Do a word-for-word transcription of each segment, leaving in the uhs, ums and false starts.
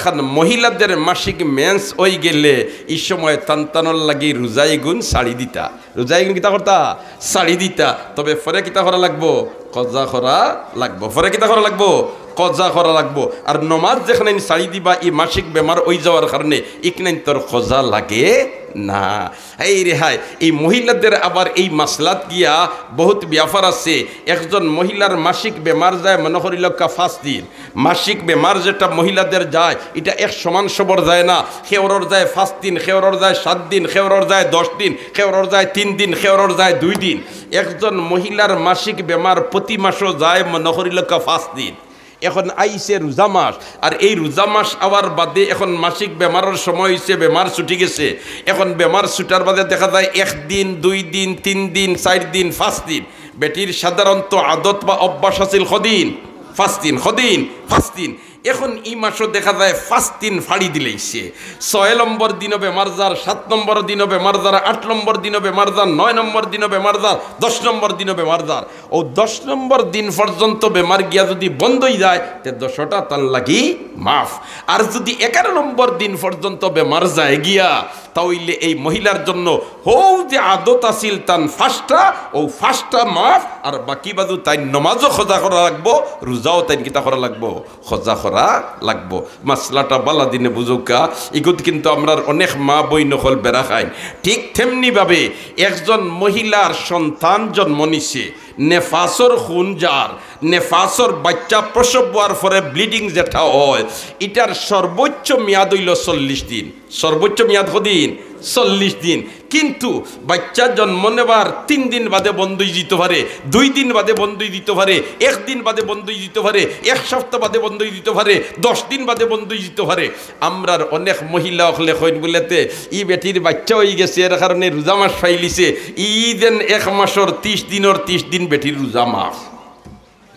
খান মহিলাদের মাসিক মেন্স অইগেলে ই সময় তান তানর লাগি রোজা ইগুন ছাড়ি দিতা। রোজা ইগুন কিতা করতা? ছাড়ি দিতা। তবে পরে কিতা করা লাগবো? কজা করা লাগবো। পরে কিতা করা লাগবো? কজা করা লাগবো। আর নমাজ যেখানাইন ছাড়ি দিবা ই মাসিক বেমার অইযাওয়ার কারণে, ইখানাইন তোর কজা লাগে না। এই রেহাই, এই মহিলাদের আবার এই মাসলাত গিয়া বহুত ব্যাপার আছে। একজন মহিলার মাসিক বেমার যায় মনো করিলউক্কা পাঁচ দিন, মাসিক বেমার যেটা মহিলাদের যায়, ইটা এক সমান সবর যায় না। কেউরর যায় পাঁচ দিন, কেউরর যায় সাত দিন, কেউরর যায় দশ দিন, কেউরর যায় তিন দিন, কেউরর যায় দুই দিন। একজন মহিলার মাসিক বেমার প্রতি মাসও যায় মনো করিলউক্কা পাঁচ দিন। এখন আইছে রোজা মাস, আর এই রোজা মাস আওয়ার বাদে এখন মাসিক বেমারর সময় অইছে, বেমার ছুটি গেছে। এখন বেমার ছুটার বাদে দেখা যায় এক দিন, দুই দিন, তিন দিন, চাইর দিন, পাঁচ দিন। বেটির সাধারণত আদত বা অভ্যাস আছিল কদিন? পাঁচ দিন। কদিন? পাঁচ দিন। এখন ই মাসও দেখা যায় পাঁচ দিন ফাড়ি দিলাইছে। ছয় নম্বর দিনও বেমার যার, সাত নম্বর দিনও বেমার যার, আট নম্বর দিনও বেমার যার, নয় নম্বর দিনও বেমার যার, দশ নম্বর দিনও বেমার যার। অউ দশ নম্বর দিন পর্যন্ত বেমার গিয়া যুদি বন্ধ অইযায়, তে দশটা তান লাগি মাফ। আর যুদি এগারো নম্বর দিন পর্যন্ত বেমার যায় গিয়া, তা অইলে এই মহিলার জন্য হউ যে আদত আছিল তান পাঁচটা, অউ পাঁচটা মাফ, আর বাকি বাদু তাইন নমাজও কজা করা লাগবো, রোজাও তাইন কিতা করা লাগবো? কজা করা লাগবো। মাসলাটা বালা দিনে বুঝউক্কা। ইগুত কিন্তু আমরার অনেক মা বইন অকল বেড়া খাইন। ঠিক তেমনি ভাবে একজন মহিলার সন্তান জন্ম নিছে, নেফাসর খুন যার, নেফাসর বাইচ্চা প্রসব অওয়ার পরে ব্লিডিং যেটা অয়, ইটার সর্বোচ্চ মেয়াদ অইলো চল্লিশ দিন। সর্বোচ্চ মেয়াদ কদিন? চল্লিশ দিন। কিন্তু বাইচ্চা জন্ম নেবার তিন দিন বাদে বন্ধ অইযিতো পারে, দুই দিন বাদে বন্ধ অইযিতো পারে, এক দিন বাদে বন্ধ অইযিতো পারে, এক সপ্তাহ বাদে বন্ধ অইযিতো পারে, দশ দিন বাদে বন্ধ অইযিতো পারে। আমরার অনেক মহিলা অকলে কইন বুলে তে, "ই বেটির বাইচ্চা অইগেছে, এর কারণে রোজা মাস ফাইলিছে, ই যেন এক মাসর তিশ দিনর তিশ দিন বেটির রোজা মাফ।"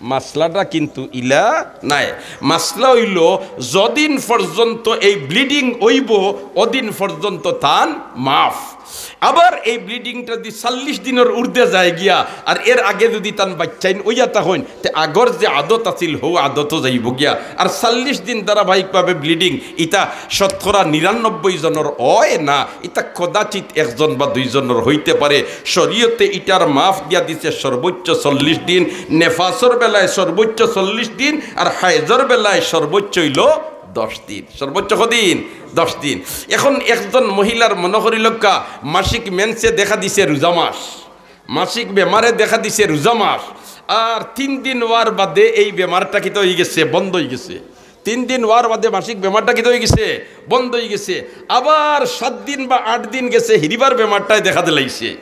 মাসলাটা কিন্তু ইলা নায়। মাসলা অইলো, যদিন পর্যন্ত এই ব্লিডিং অইবো, অদিন পর্যন্ত তান মাফ। আবার এই ব্লিডিংটা যুদি চল্লিশ দিনর ঊর্ধ্বে যায় গিয়া, আর এর আগে যুদি তান বাইচ্চাইন অইয়া থাকইন, তে আগর যে আদত আছিল, হউ আদতও যাইবো গিয়া। আর চল্লিশ দিন ধারাবাহিকভাবে ব্লিডিং, ইটা শতকরা নিরানব্বই জনর অয় না। ইতা কদাচিৎ একজন বা দুইজনর অইতে পারে। শরীয়তে ইটার মাফ দিয়া দিছে সর্বোচ্চ চল্লিশ দিন, নেফাসর বেলায় সর্বোচ্চ চল্লিশ দিন, আর হায়েজর বেলায় সর্বোচ্চ অইলো দশ দিন। সর্বোচ্চ কদিন? দশ দিন। এখন একজন মহিলার মনো করিলউক্কা মাসিক মেন্সে দেখা দিছে রোজা মাস, মাসিক বেমারে দেখা দিছে রোজা মাস, আর তিন দিন অওয়ার বাদে এই বেমারটা কিতা অইগেছে? বন্ধ অইগেছে। তিন দিন অওয়ার বাদে মাসিক বেমারটা কিতা অইগেছে? বন্ধ অইগেছে। আবার সাত দিন বা আট দিন গেছে, হিরিবার বেমারটায় দেখা দিলাইছে।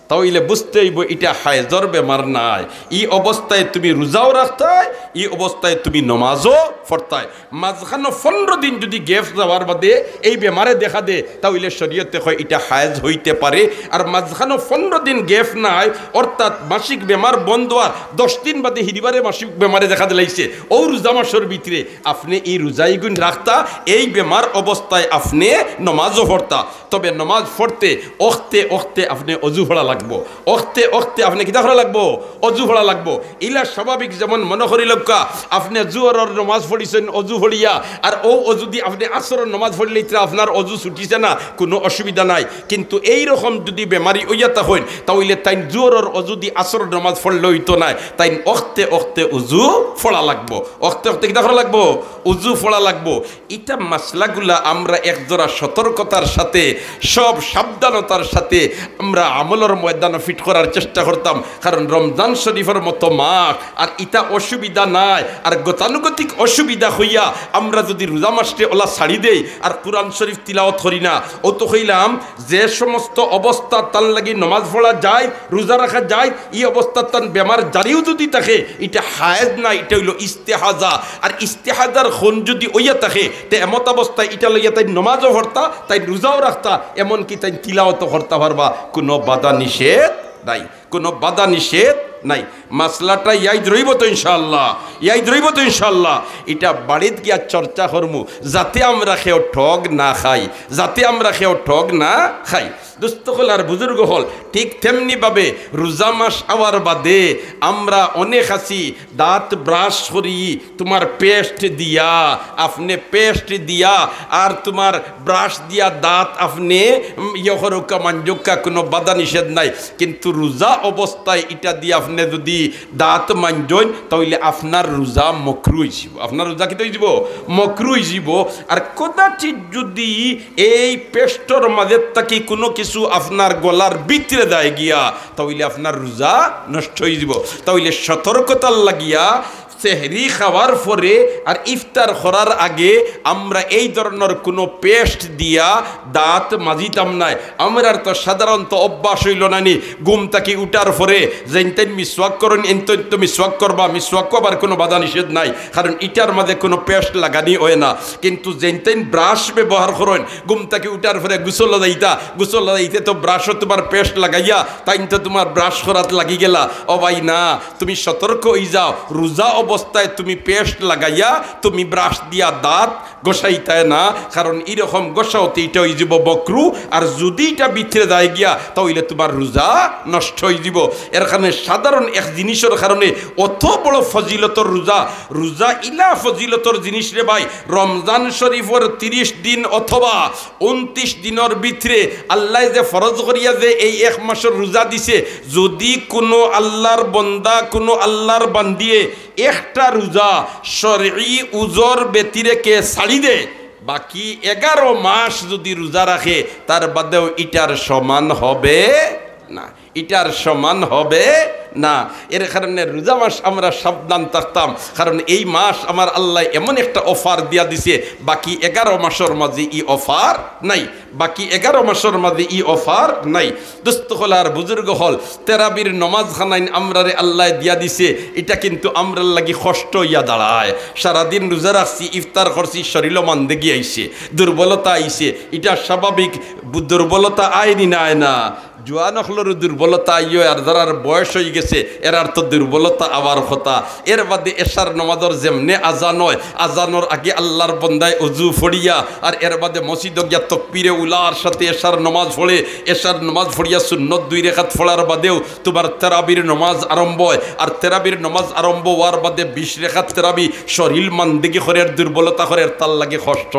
তা অইলে বুঝতে অইবো, ইটা হায়েজর বেমার নায়। ই অবস্থায় তুমি রোজাও রাখতায়, ই অবস্থায় তুমি নমাজও পড়তায়। মাঝখানো পনরো দিন যুদি গ্যাপ যাওয়ার বাদে এই বেমারে দেখা দে, তা অইলে শরীয়তে কয় ইটা হায়েজ অইতে পারে। আর মাঝখানো পনরো দিন গ্যাপ নাই, অর্থাৎ মাসিক বেমার বন্ধ অওয়ার দশ দিন বাদে হিরিবারে মাসিক বেমারে দেখা দিলাইছে, অউ রোজা মাসর ভিতরে আপনে ই রোজা ইগুন রাখতা, এই বেমার অবস্থায় আপনে নমাজও পড়তা। তবে নমাজ পড়তে অখতে অখতে আপনে অজু পড়া লাগবো, অখতে অখতে আপনে কিতা করা লাগবো? অজু পড়া লাগবো। ইলা স্বাভাবিক, যেমন মনো করিলউক্কা, আপনে জোহরর নমাজ পড়িছইন অজু পড়িয়া, আর অউ অজুদি আপনে আসরর নমাজ পড়িলে ইতরা আপনার অজু ছুটিছে না, কুনু অসুবিধা নাই। কিন্তু এই রকম যুদি বেমারি অইয়া থাকইন, তা অইলে তাইন জোহরর অজুদি আসরর নমাজ পড়লে অইতো নায়, তাইন অখতে অখতে অজু পড়া লাগবো, অখতে অখতে কিতা করা লাগবো? অজু পড়া লাগবো। ইতা মাসলাগুলা আমরা একজোড়া সতর্কতার সাথে, সব সাবধানতার সাথে আমরা আমলর ময়দানো ফিট করার চেষ্টা করতাম, কারণ রমজান শরীফর মতো মাস, আর ইতা অসুবিধা নাই। আর গতানুগতিক অসুবিধা অইয়া আমরা যুদি রোজা মাসরে অলা ছাড়ি দেই আর কোরআন শরীফ তিলাওয়াত করি না, অউ তো কইলাম যে সমস্ত অবস্থা তান লাগি নমাজ পড়া যায়, রোজা রাখা যায়, ই অবস্থাত তান বেমার জারিও যুদি থাকে, ইটা হায়েজ না, ইটা অইলো ইস্তেহাজা। আর ইস্তেহাজার খুন যুদি অইয়া থাকে, তে এমত অবস্থায় ইটা লইয়া তাইন নমাজও পড়তা, তাইন রোজাও রাখতা, এমনকি তাইন তিলাওয়াতও করতা পারবা, কুনু বাধা নিষেধ নাই, কুনু বাধা নিষেধ নাই, মাসলাটা ইয়াদ রইবো তো ইনশাআল্লাহ, ইয়াদ রইবো তো ইনশাআল্লাহ। ইটা বাড়িত গিয়া চর্চা করমু, যাতে আমরা কেউ ঠগ না খাই, যাতে আমরা কেউ ঠগ না খাই। দোস্ত অকল আর বুজুর্গ অকল, ঠিক তেমনি ভাবে রোজা মাস আওয়ার বাদে আমরা অনেক আছি দাঁত ব্রাশ করি, তুমার পেস্ট দিয়া, আপনে পেস্ট দিয়া আর তুমার ব্রাশ দিয়া দাঁত আপনে, উম, ইয়ে করউক্কা, মাঞ্জউক্কা, কুনু বাধা নিষেধ নাই। কিন্তু রোজা অবস্থায় ইটা দিয়া আপনে যুদি দাঁত মাঞ্জইন, তাইলে আপনার রোজা মকরু অইযিবো। আপনার রোজা কিতা অইযিবো? মকরু অইযিবো। আর কদাচিৎ যুদি এই পেস্টর মাঝে থাকি কুনু কিছু আপনার গলার ভিতরে যায় গিয়া, তাইলে আপনার রোজা নষ্ট অইযিবো। তাইলে সতর্কতার লাগিয়া সেহরি খাওয়ার পরে আর ইফতার করার আগে আমরা এই ধরনর কুনু পেস্ট দিয়া দাঁত মাজিতাম নায়। আমরার তো সাধারণত অভ্যাস অইলো না নি, ঘুম থাকি উঠার পরে যেইনতেইন মিসওয়াক করইন, এইনতেইন তো মিসওয়াক করবা, মিসওয়াকও আবার কুনু বাধা নিষেধ নাই, কারণ ইটার মাঝে কুনু পেস্ট লাগানি অয় না। কিন্তু যেইনতেইন ব্রাশ ব্যবহার করইন, ঘুম থাকি উঠার পরে গোসল যাইতা, গোসল যাইতে তো ব্রাশও তুমার পেস্ট লাগাইয়া তাইন তো তুমার ব্রাশ করাত লাগি গেলা। ও ভাই না, তুমি সতর্ক অইযাও, রোজা অবস্থায় তুমি পেস্ট লাগাইয়া তুমি ব্রাশ দিয়া দাঁত ঘষাইতায় না, কারণ ইরকম ঘষাওতে ইটা অইযিবো মকরু। আর যুদি ইটা ভিতরে যায় গিয়া, তাইলে তুমার রোজা নষ্ট অইযিবো। এর কারণে সাধারণ এক জিনিসর কারণে অত বড় ফজিলতর রোজা, রোজা ইলা ফজিলতর জিনিস রে ভাই। রমজান শরীফর তিরিশ দিন অথবা ঊনত্রিশ দিনর ভিতরে আল্লায় যে ফরজ করিয়া যে এই এক মাসর রোজা দিছে, যুদি কুনু আল্লার বন্দা, কুনু আল্লার বান্দিয়ে একটা রোজা শরঈ উজর ব্যতিরেকে ছাড়ি দে, বাকি এগারো মাস যুদি রোজা রাখে, তার বাদেও ইটার সমান হবে না, ইটার সমান হবে না। এর কারণে রোজা মাস আমরা সাবধান থাকতাম, কারণ এই মাস আমার আল্লায় এমন একটা অফার দিয়া দিছে, বাকি এগারো মাসর মাঝে ই অফার নাই, বাকি এগারো মাসর মাঝে ই অফার নাই। দোস্ত অকল আর বুজুর্গ অকল, তেরাবির নমাজ খানাইন আমরারে আল্লায় দিয়া দিছে, ইটা কিন্তু আমরার লাগি কষ্ট অইয়া দাঁড়ায়। সারাদিন রোজা রাখছি, ইফতার করছি, শরীলো মান্দেগি আইছে, দুর্বলতা আইছে, ইটা স্বাভাবিক। বু-, দুর্বলতা আয় নি না আয় না? জোয়ান অকলরও দুর্বলতা আইও, আর যারার বয়স অইগেছে, এরার তো দুর্বলতা আওয়ার কথা। এর বাদে এশার নমাজর যেমনে আজান অয়, আজানর আগে আল্লার বন্দায় অজু ফড়িয়া, আর এর বাদে মসজিদো গিয়া তকবিরে উলার সাথে এশার নমাজ ফড়ে, এশার নমাজ ফড়িয়া সুন্নত দুই রেকাত ফড়ার বাদেও তুমার তেরাবির নমাজ আরম্ভ অয়, আর তেরাবির নমাজ আরম্ভ অওয়ার বাদে বিশ রেকাত তেরাবি শরীল মান্দেগি করের, দুর্বলতা করের, তার লাগি কষ্ট,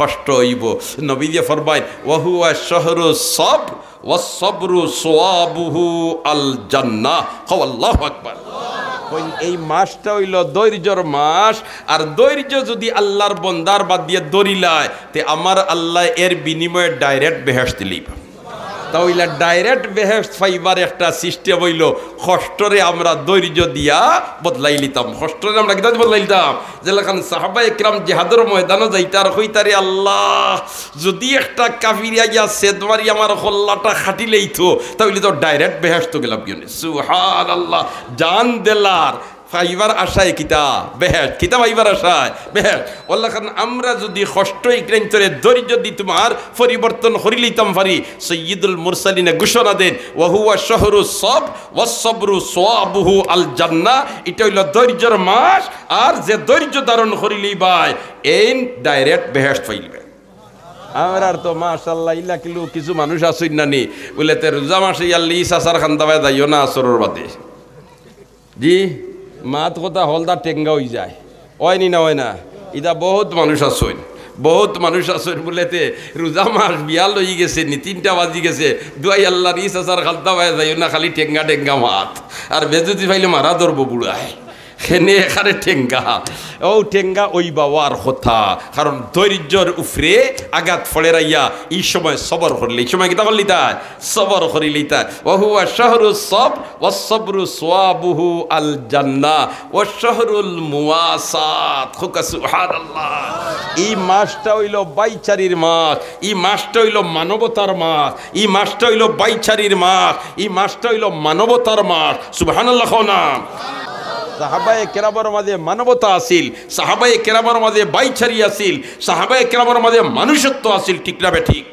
কষ্ট অইবো। নবীজিয়ে ফরমাইন, "ওয়াহুয়া শাহরু সবর, ওয়াসসবরু সোয়াবুহু আল জান্নাহ।" কও, "আল্লাহু আকবার।" কইন, এই মাসটা অইলো ধৈর্যর মাস, আর ধৈর্য যুদি আল্লার বন্দার বাদ দিয়া ধরিলায়, তে আমার আল্লায় এর বিনিময়ে direct বেহেশত দিলাইবা। তা অইলা direct বেহেশত পাইবার একটা system অইলো, কষ্টরে আমরা ধৈর্য দিয়া বদলাইলিতাম। কষ্টরে আমরা কিতা দিয়া বদলাইলিতাম? যেলাখান সাহাবায়ে কেরাম জিহাদর ময়দানো যাইতা আর কইতা, "রে আল্লাহ, যুদি একটা কাফির আইয়া সেদ মারি আমার কল্লাটা কাটিলাইতো, তা অইলে তো direct বেহেশতো গেলাম গিয়া।" সুবহানাল্লাহ। জান দিলার পাইবার আশায় কিতা? বেহেশত। কিতা পাইবার আশায়? বেহেশত। অলাখান আমরা যুদি কষ্ট ইকরাইন্তরে ধৈর্য দি তুমার পরিবর্তন করিলিতাম পারি, সাইয়্যিদুল মুরসালিনে ঘোষণা দেন, "ওয়াহুয়া শাহরু সব, ওয়াসসবরু সোয়াবুহু আল জান্নাহ।" ইটা অইলো ধৈর্যর মাস, আর যে ধৈর্য ধারণ করিলিবায়, এইন direct বেহেশত পাইলিবায়। আমরার তো মাশাআল্লাহ ইলা কিলু কিছু মানুষ আছইন না নি, বুলে, "তে রোজা মাসে ইয়াল্লি ই চাচার খান্দাবায় যাইও না আসরর বাদে।" জি, মাত কথা হলদা টেঙ্গা অইযায়। অয় নি না, অয় না? ইতা বউত মানুষ আছইন, বউত মানুষ আছইন বুলে, "তে রোজা মাস বিয়াল অইগেছে নি, তিনটা বাজিগেছে, দুয়াই আল্লার ই চাচার খান্দাবায় যাইও না, খালি টেঙ্গা টেঙ্গা মাত। আর বেজুতি পাইলে মারা ধরবো বুড়ায়।" হেনে এখানে টেঙ্গা। অউ টেঙ্গা অইবা অওয়ার কথা। কারণ ধৈর্যর উপরে আঘাত পড়ের আইয়া, ই সময় সবর করিলে, ই সময় কিতা করিলিতায়? সবর করিলিতায়। ওয়াহুয়া শাহরু সব, ওয়াসসবরু সোয়াবুহু আল জান্নাহ, ওয়া শাহরুল মুওয়াসাত। কউক্কা সুবহানাল্লাহ। ই মাসটা অইলো ভাইচারির মাস, ই মাসটা অইলো মানবতার মাস, ই মাসটা অইলো ভাইচারির মাস, ই মাসটা অইলো মানবতার মাস। সুবহানাল্লাহ কও না। সাহাবায়ে কেরামর মাঝে মানবতা আছিল, সাহাবায়ে কেরামর মাঝে ভাইচারি আছিল, সাহাবায়ে কেরামর মাঝে মানুষত্ব আছিল, ঠিক না বেঠিক?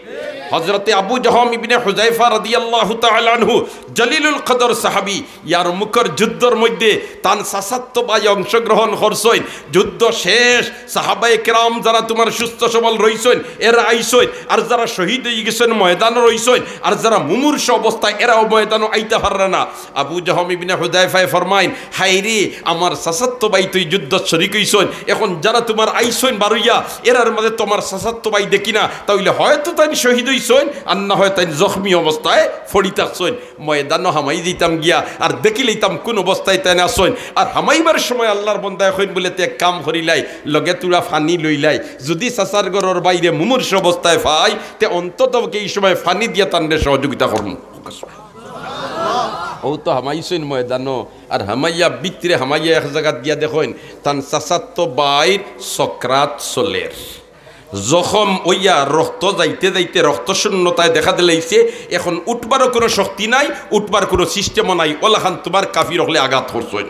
হযরতে আবু জহম ইবনে হুযায়ফা রাদিয়াল্লাহু তাআলা আনহু, জলিলুল কদর সাহাবী, ইয়ারমুকর যুদ্ধর মধ্যে তান চাচাতো ভাই অংশগ্রহণ করছইন। যুদ্ধ শেষ, সাহাবায়ে কেরাম যারা তুমার সুস্থ সবল রইছইন, এরা আইছইন, আর যারা শহীদ অইগেছইন ময়দানো রইছইন, আর যারা মুমূর্ষ অবস্থায় এরাও ময়দানো আইতা পাররা না। আবু জহম ইবনে হুযায়ফায় ফরমাইন, হায়রে, আমার চাচাতো ভাই তো ই যুদ্ধত শরিক অইছইন, এখন যারা তুমার আইছইন বারইয়া, এরার মাঝে তো আমার চাচাতো ভাই দেখি না, তা অইলে হয়তো তাইন শহীদ অইছইন, আর না হয় তাইন জখমি অবস্থায় পড়ি থাকছইন। ময়দানো হামাই দিতাম গিয়া, আর দেখিলাইতাম কুন অবস্থায় তাইন আছইন। আর হামাইবার সময় আল্লার বন্দায় কইন বুলে, তে এক কাম করিলাই, লগে থুড়া পানি লইলাই, যুদি চাচার ঘরর ভাইরে মুমূর্ষ অবস্থায় পাই, তে অন্তত ই সময় পানি দিয়া তানরে সহযোগিতা করমু। অউ তো হামাইছইন ময়দানো, আর হামাইয়া ভিতরে হামাইয়া এক জাগাত গিয়া দেখইন, তান চাচাতো ভাইর সকরাত চলের। জখম অইয়া রক্ত যাইতে যাইতে রক্ত শূন্যতায় দেখা দিলাইছে, এখন উঠবারও কুনু শক্তি নাই, উঠবার কুনু system-ও নাই। অলাখান তুমার কাফির অকলে আঘাত করছইন,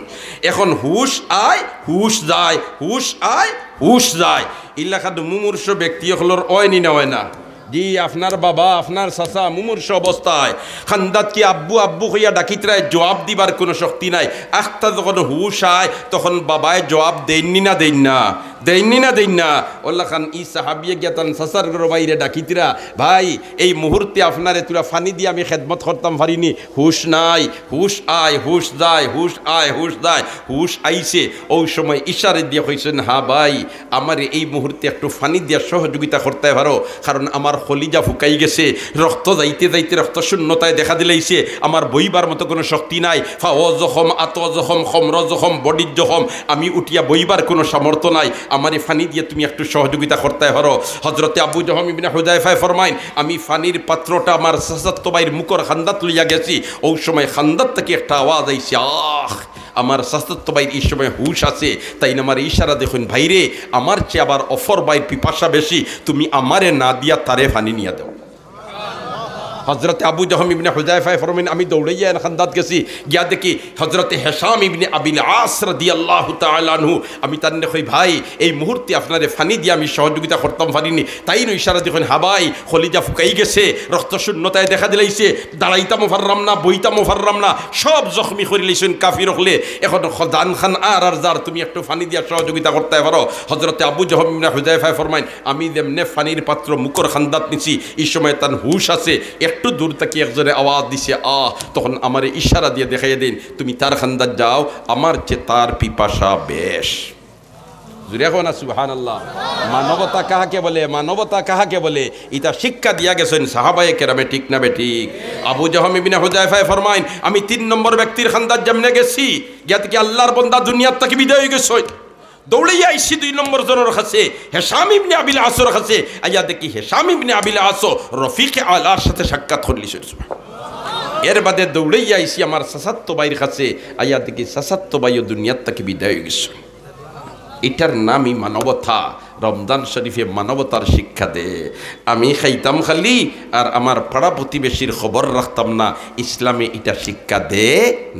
এখন হুশ আয়, হুশ যায়, হুশ আয়, হুশ যায়। ইলাখান মুমূর্ষ ব্যক্তি অকলর অয়নি না অয় না? জি, আপনার বাবা, আপনার চাচা মুমূর্ষ অবস্থায় কান্দাত কি আব্বু আব্বু কইয়া ডাকিতরায়, জুয়াব দিবার কুনু শক্তি নাই। আখতা যখন হুশ আয়, তখন বাবায় জুয়াব দেইননি না দেইন না? দেইননি না দেইন না? অলাখান ই সাহাবিয়ে গিয়া তান চাচার ঘরর ভাইরে ডাকিতরা, ভাই, এই মুহূর্তে আপনারে থুড়া পানি দিয়া আমি খেদমত করতাম পারিনি, হুশ নাই, হুশ আয়, হুশ যায়, হুশ আয়, হুশ যায়, হুশ আইছে। অউ সময় ইশারা দিয়া কইছইন, হা ভাই, আমারে এই মুহূর্তে একটু পানি দিয়া সহযোগিতা করতায় পারো, কারণ আমার কলিজা ফুকাই গেছে, রক্ত যাইতে যাইতে রক্ত শূন্যতায় দেখা দিলাইছে, আমার বইবার মতো কুনু শক্তি নাই, ফাও জখম, আতো জখম, কমরো জখম, বডির জখম, আমি উঠিয়া বইবার কুনু সামর্থ্য নাই, আমারে পানি দিয়া তুমি একটু সহযোগিতা করতায় পারো। হযরতে আবু জহম ইবনে হুযায়ফায় ফরমাইন, আমি পানির পাত্রটা আমার চাচাতো ভাইর মুখর কান্দাত লইয়া গেছি, অউ সময় কান্দাত থাকি একটা আওয়াজ আইছে, আহ! আমার চাচাতো ভাইর ই সময় হুশ আছে, তাইন আমারে ইশারা দেখইন, ভাইরে, আমার চেয়ে আবার অপর ভাইর পিপাসা বেশি, তুমি আমারে না দিয়া তারে পানি নিয়া দেও। হযরতে আবু জহম ইবনে হুযায়ফায় ফরমাইন, আমি দৌড়াইয়া এন কান্দাত গেছি, গিয়া দেখি হযরতে হিশাম ইবনে আবিল আস রাদিয়াল্লাহু তাআলা আনহু, আমি তানরে কই, ভাই, এই মুহূর্তে আপনারে পানি দিয়া আমি সহযোগিতা করতাম পারিনি, তাইন ইশারা দেখইন, হা ভাই, কলিজা ফুকাই গেছে, রক্ত শূন্যতায় দেখা দিলাইছে, দাঁড়াইতামও পাররাম না, বইতামও পাররাম না, সব জখমি করিলাইছইন কাফির অকলে। এখন খ-, জান খান আর আর যার, তুমি একটু পানি দিয়া সহযোগিতা করতায় পারো। হযরতে আবু জহম ইবনে হুযায়ফায় ফরমাইন, আমি যেমনে পানির পাত্র মুখর কান্দাত নিছি, ই সময় তান হুশ আছে, একটু দূর থাকি একজনে আওয়াজ দিছে, আহ! তখন আমারে ইশারা দিয়া দেখাইয়া দেইন, তুমি তার কান্দাত যাও, আমার চেয়ে তার পিপাসা বেশ। জুরে কও না সুবহানাল্লাহ। মানবতা কাহাকে বলে, মানবতা কাহাকে বলে? ইটা শিক্ষা দিয়া গেছইন সাহাবায়ে কেরামে, ঠিক না বেঠিক? আবু জহম ইবনে হুযায়ফায় ফরমাইন, আমি তিন নম্বর ব্যক্তির কান্দাত যেমনে গেছি, গিয়া দেখি আল্লার বন্দা দুনিয়ার থাকি বিদায় অইগেছইন। দৌড়াইয়া আইছি দুই নম্বর জনর কাছে, হিশাম ইবনে আবিল আসর কাছে। আইয়া দেখি হিশাম ইবনে আবিল আস রফিকে আলার সাথে সাক্ষাৎ করিলিছইন। এর বাদে দৌড়াইয়া আইছি আমার চাচাতো ভাইর কাছে, আইয়া দেখি চাচাতো ভাইও দুনিয়ার থাকি বিদায় অইগেছইন। ইটার নামই মানবতা। রমজান শরিফে মানবতার শিক্ষা দে। আমি খাইতাম খালি আর আমার পাড়া প্রতিবেশীর খবর রাখতাম না, ইসলামে ইটা শিক্ষা দে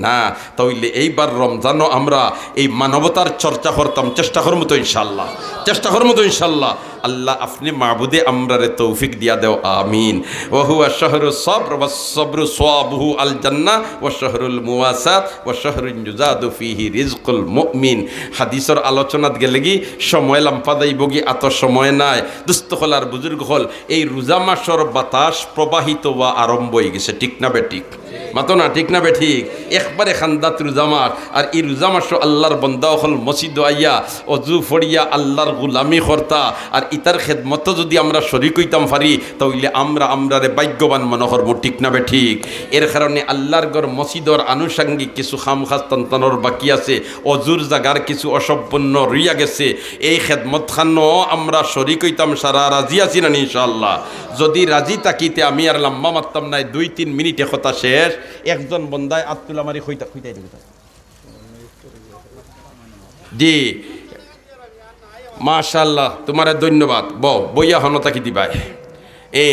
না। তা অইলে এইবার রমজানও আমরা এই মানবতার চর্চা করতাম, চেষ্টা করমু তো ইনশাআল্লাহ, চেষ্টা করমু তো ইনশাআল্লাহ। আল্লাহ আপনে মাবুদে আমরারে তৌফিক দিয়া দেও, আমিন। ওয়া হুয়া শাহরুস সবর ওয়াস সবরু সওয়াবুহু আল জান্নাহ ওয়া শাহরুল মুওয়াসাত ওয়া শাহরুন ইউজাদু ফিহি রিজকুল মুমিন। হাদিসর আলোচনাত গেলেগি সময় লাম্বা যাইবোগি, আতো সময় নাই। দুস্ত অকল আর বুজুর্গ অকল, এই রোজা মাসর বাতাস প্রবাহিত অওয়া আরম্ভ অইগেছে, ঠিক না বেঠিক? মাতো না, ঠিক না বেঠিক? একবারে কান্দাত রোজা মাস, আর ই রোজা মাসো আল্লার বন্দা অকল মসজিদো আইয়া অজু পড়িয়া আল্লার গুলামি করতা, আর ইতার খেদমতো যুদি আমরা শরিক অইতাম পারি, তা অইলে আমরা আমরারে ভাগ্যবান মনো করমু, ঠিক না বেঠিক? এর কারণে আল্লার ঘর মসজিদর আনুষঙ্গিক কিছু কাম কাজ তান তানর বাকি আছে, অজুর জাগার কিছু অসম্পূর্ণ রইয়া গেছে, এই খেদমত খানো আমরা শরিক অইতাম সারা, রাজি আছি না নি ইনশাআল্লাহ? যুদি রাজি থাকি তে আমি আর লাম্বা মাততাম নায়, দুই তিন মিনিটে কথা শেষ। একজন বন্দায় আত তুলা মারি কইতা, কইতাই দেখি। জি, মাশাআল্লাহ, তুমারে ধন্যবাদ। বও, বইয়া হনো থাকি দিবায়। এ,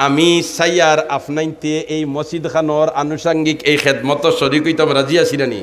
আমি চাইয়ার আপনাইন্তে এই মসজিদ খানর আনুষঙ্গিক এই খেদমতো শরিক অইতাম, রাজি আছি না নি?